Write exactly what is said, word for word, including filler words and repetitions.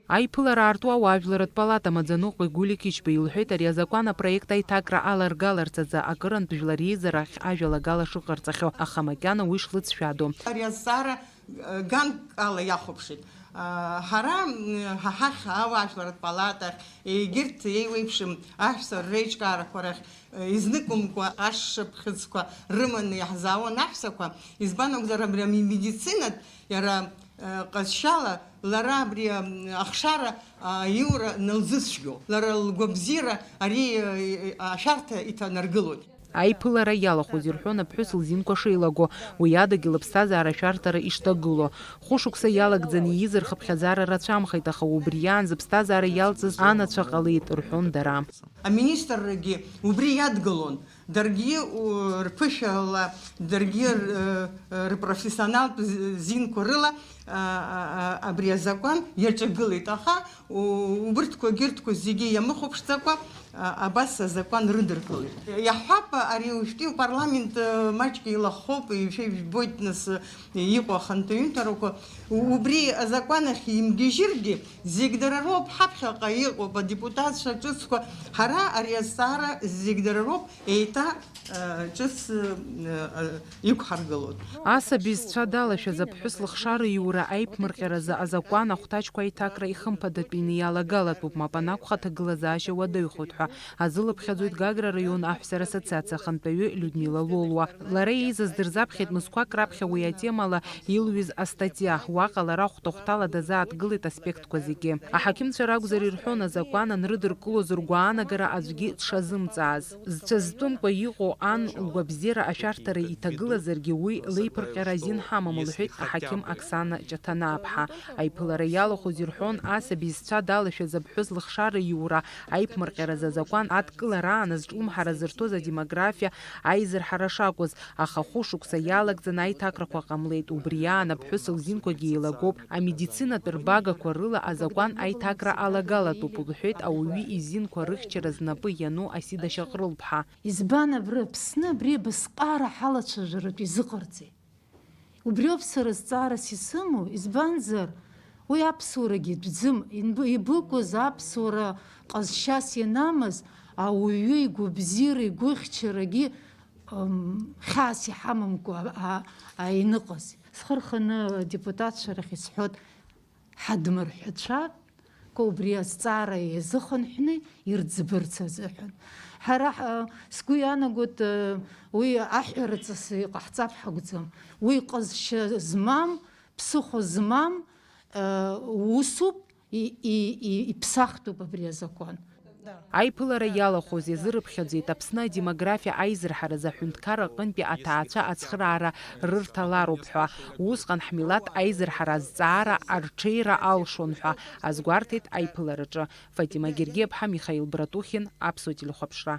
Аиԥылара аарту ауаажәларратә палата амаӡаныҟәгаҩ Гулиа Қьычба илҳәеит ари азакәан апроект аиҭакра аларгаларц азы акырынтә жәлар реизарахь ажәалагала шыҟарҵахьоу, аха макьана уи шлыҵшәадоу. Ари азҵаара, э, ганкала иахәаԥшит. А, ҳара, м, ҳа ҳахь ауаажәларратә палатахь, егьырҭ еиуеиԥшым аҳәса реиҿкаарақәа рахь, э, изныкымкәа ашшыԥхьыӡқәа рыманы иаҳзаауан аҳәсақәа, избан акәзар, абри амедицинатә иара, э, ҟазшьала лара абри, м, ахшара, а, аиура налзыцәгьоу, лара лгәабзиара ари, э, ашәарҭа иҭанаргылоит. Аиԥылара иалахәыз ирҳәон аԥҳәыс лзинқәа шеилаго, уи адагьы лыԥсҭазаара ашәарҭара ишҭагылоу. Хәышықәса иалагӡаны ииз рхыԥхьаӡара рацәамхеит, аха убри иаан зыԥсҭазаара иалҵыз анацәа ҟалеит, рҳәон дара. Аминистррагьы убри иадгылон. Даргьы, у, рԥышәала, даргьы р-, р-, рпрофессионалтә з-, зинқәа рыла, а, а, а, абри азакәан иаҿагылеит, аха у-, убырҭқәа, егьырҭқәа зегьы иамыхәаԥшӡакәа, а, абас азакәан рыдыркылеит. Иаҳҳәап, ари уажәтәи апарламент, а, маҷк илахәхоуп, ишәа-, ижәбоит, нас, а, иҟоу ахантәаҩынтәрақәа. У-, убри азакәан ахь имгьежьыргьы, зегь дара роуп, ҳаԥхьаҟа иҟоуп адепутатцәа ҿыцқәа. Ҳара ари азҵаара зегь дара роуп, еиҭа, а, ҿыц, а, а, иқәҳаргылоит. Асаби зцәа далашәаз аԥҳәыс лыхшара иура аиԥмырҟьаразы азакәан ахәҭаҷқәа аиҭакра ихымԥадатәины иалагалатәуп, мап анакәха, аҭагылазаашьа уадаҩхоит ҳәа азылыԥхьаӡоит Гагра араион аҳәса рассоциациа ахантәаҩы Людмила Лолуа. Лара еизаз дырзаԥхьеит мызқәак раԥхьа уи атемала илҩыз астатиа. Уаҟа лара хәҭа-хәҭала дазааҭгылеит аспектқәа зегьы. Аҳақьымцәа ракәзар ирҳәон, азакәан анрыдыркылоз ргәаанагара аӡәгьы дшазымҵааз. Зцәа зтәымкәа иҟоу ан лгәабзиара ашәарҭара иҭагылазаргьы уи леиԥырҟьара азин ҳамам, лҳәеит аҳақьым Оксана Ҷаҭанааԥҳа. Аиԥылара иалахәыз ирҳәон, асаби зцәа далашәаз аԥҳәыс лыхшара иура аиԥмырҟьаразы азакәан адкылараан зҿлымҳара зырҭоз адемографиа аизырҳара шакәыз, аха хәышықәса иалагӡаны аиҭакрақәа ҟамлеит, убри аан аԥҳәыс лзинқәагьы еилагоуп, амедицинатә рбагақәа рыла азакәан аиҭакра алагалатәуп, лҳәеит ауаҩы изинқәа рыхьчара знапы иану Асида Шьаҟрылԥҳа. Избан абри Аԥсны абри абасҟара ҳалацәажәаратә изыҟарҵеи? Убриоуп сара зҵаарас исымоу, избанзар, уи аԥсуарагьы дәӡым, инб-, ибыкәыз аԥсуара ҟазшьас ианамаз, ауаҩы игәабзиара, игәыхьчарагьы, ым, хьаас иҳамамкәа, а, а, иныҟаз. Схы рханы адепутатцәа рахь исҳәот, ҳадмырҳәацәа, ко убри азҵаара иазыхынҳәны ирӡбырц азыҳәан. Ҳара, ҳа, сгәы иаанагоит, э, уи аҳәара ҵасы иҟаҳҵап ҳакәӡам. Уи ҟазшьа змам, ԥсыхәа змам, э, усуп, и-, и-, и-, иԥсахтәуп абри азакәан. Аиԥылара иалахәыз иазырыԥхьаӡеит Аԥсны адемографиа аизырҳаразы аҳәынҭқарра аҟынтәи аҭаацәа ацхыраара рырҭалароуп ҳәа. Усҟан ҳмилаҭ аизырҳара азҵаара арҽеира алшон ҳәа азгәарҭеит аиԥылараҿы. Фатима Гергиаԥҳа, Михаил Братухин, Аԥсуа телехәаԥшра.